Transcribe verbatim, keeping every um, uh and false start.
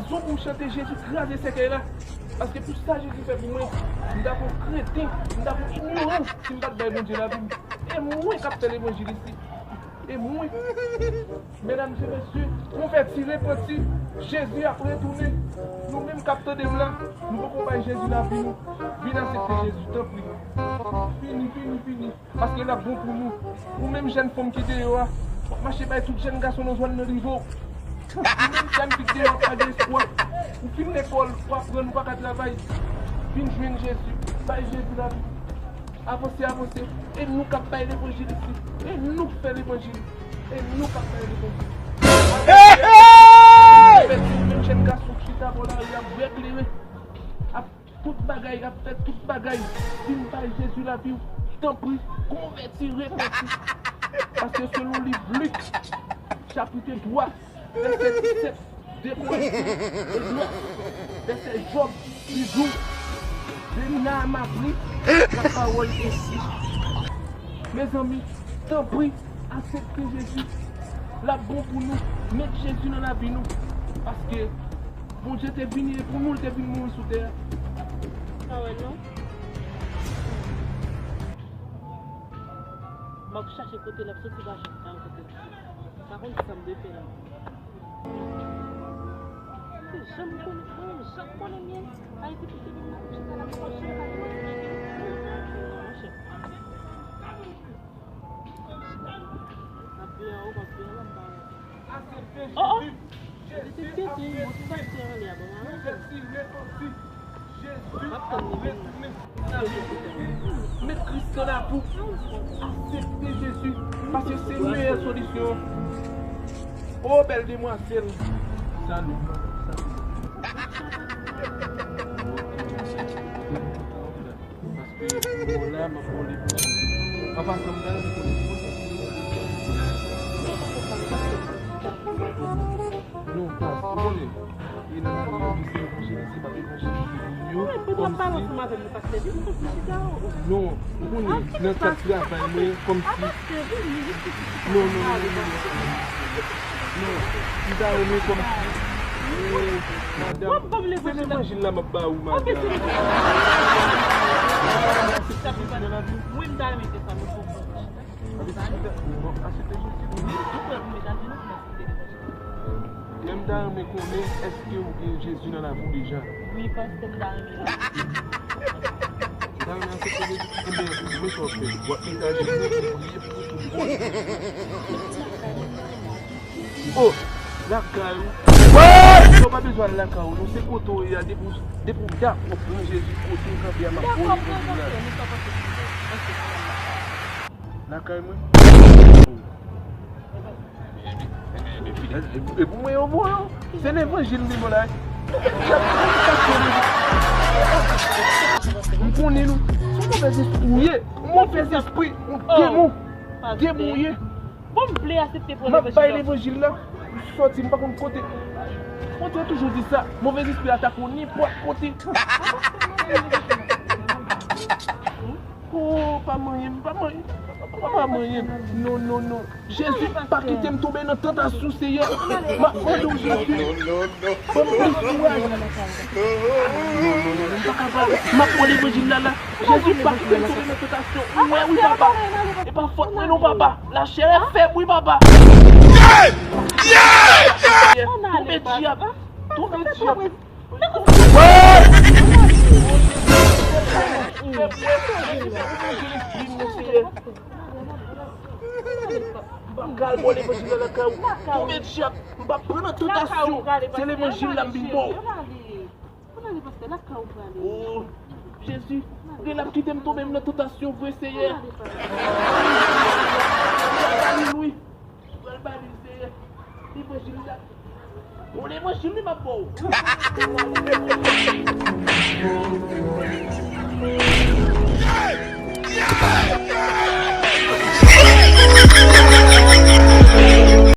Son pou m chante Jezi kraze sèkèy la. Paske pou sa Jezi fè pou mwen, m ta pou kreten, m ta pou ignoran si m pa t bay Bondye lavi m. E mwen k ap fè levanjil isi. E mwen, medam e mesye, konvèti, repanti, Jezi ap retounen. Nou menm k ap tande m la, nou poko bay Jezi lavi nou. Vin aksepte Jezi, tanpri. Vini, vini, vini. Paske l ap bon pou nou. Ou menm jèn fanm ki deyò a, w ap mache bay tout jèn gason nan zòn nan rive w. Ou menm jèn fi k deyò a, pa gen espwa. Ou fin lekòl, ou aprann, ou pa ka travay. Vin jwenn Jezi. Bay Jezi lavi. Avanse, avanse. E nou k ap bay levanjil isi. E nou k fè levanjil. E nou k ap bay levanjil. Avanse, avanse. Ou menm jèn gason k chita bò lari ap bwè kleren. Ap tout bagay, ap fè tout bagay. Vin bay Jezi lavi w. Tanpri, konvèti, repanti. Paske selon liv Lik, chapit twa, vèsè disèt, dekouraje, e dwat, vèsè Jòb, li di w, Beni la mabri, la pawòl isi. Mezanmi, tanpri, aksepte Jezi. L ap bon pou nou. Met Jezi nan lavi nou. Paske Bondye te vini e pou nou, l te vin mouri sou tè a. Pa wè non. M ap chache kote l ap soti, pa janm ka kote l. Pa konn sa m dwe fè la. Se jan m konnen, mwen menm jan m konnen m ye. Ayiti pou te vin nan chita la, mwen chita la. Monchè. M ap vin anwo, m ap vin anba, m pa wè. Oh, oh. Jezi ap retounen. Konvèti, repanti. Jezi ap retounen. Met Kris nan lavi w. Aksepte Jezi. Paske se meyè solisyon. O, bèl demwazèl. Salut. Paske bon la, m ap ba w levanjil. An pasan, m ta renmen konnen ki kote ki soti. Non, pas, ou konnen. E nan lari yo, se evanjelis, se pa evanjelis moun yo. Wi, pou w ap pale ansanm avè m, pastè, vin sot chita, o. Non, ou konnen, nan kad travay mwen, kòmsi. Non, non, non, non, non, non. Non, m ta renmen kòmsi. Eh, madanm, se levanjil la m ap ba ou, madanm. Wi, m ta renmen fè sa, men pou. Aksepte Jezi. Wi, m ta renmen konnen, èske ou gen Jezi nan lavi w deja? Wi, pastè, m ta renmen. M ta renmen aksepte Jezi. Enben, men sa w ap fè. W ap mete a jenou pou priye pou tout moun. Oh, lakay ou. Yo pa bezwen al lakay ou, non, se kote w ye a, depi w, depi w dakò pran Jezi kote w kanpe a, m ap voye Jezi la. Lakay mwen. E pou mwen yo bon yo. Se levanjil li bon la. M konnen nou. Se yon movèzespri ou ye. Yon movèzespri, yon demon. Demon ou ye. Bon, m vle aksepte pou levanjil la. M ap bay levanjil la. M sòti, m pa konn kote. Bondye toujou di sa. Movèzespri atake w nenpòt kote. Oh, pa manyen m, pa manyen m, pa manyen m. Non, non, non. Jezi, pa kite m tonbe nan tantasyon, Seyè. M ap mande w, Jezi. Ban m plis kouraj. M ap pran levanjil la, la. Jezi, pa kite m tonbe nan tantasyon. Ou wè, wi, papa. E pa fòt mwen, non, papa. Lachè fèb, wi, papa. Tonbe dyab. Tonbe dyab. M pral ba w levanjil la lakay ou. Tonbe dyab, m p ap pran nan tantasyon. Se levanjil la m vin ba w. Oh, Jezi, gen l ap kite m tonbe m nan tantasyon vre, Seyè. Alelouya. Pral ba li l, Seyè. Levanjil la. Bon, levanjil li m ap ba w.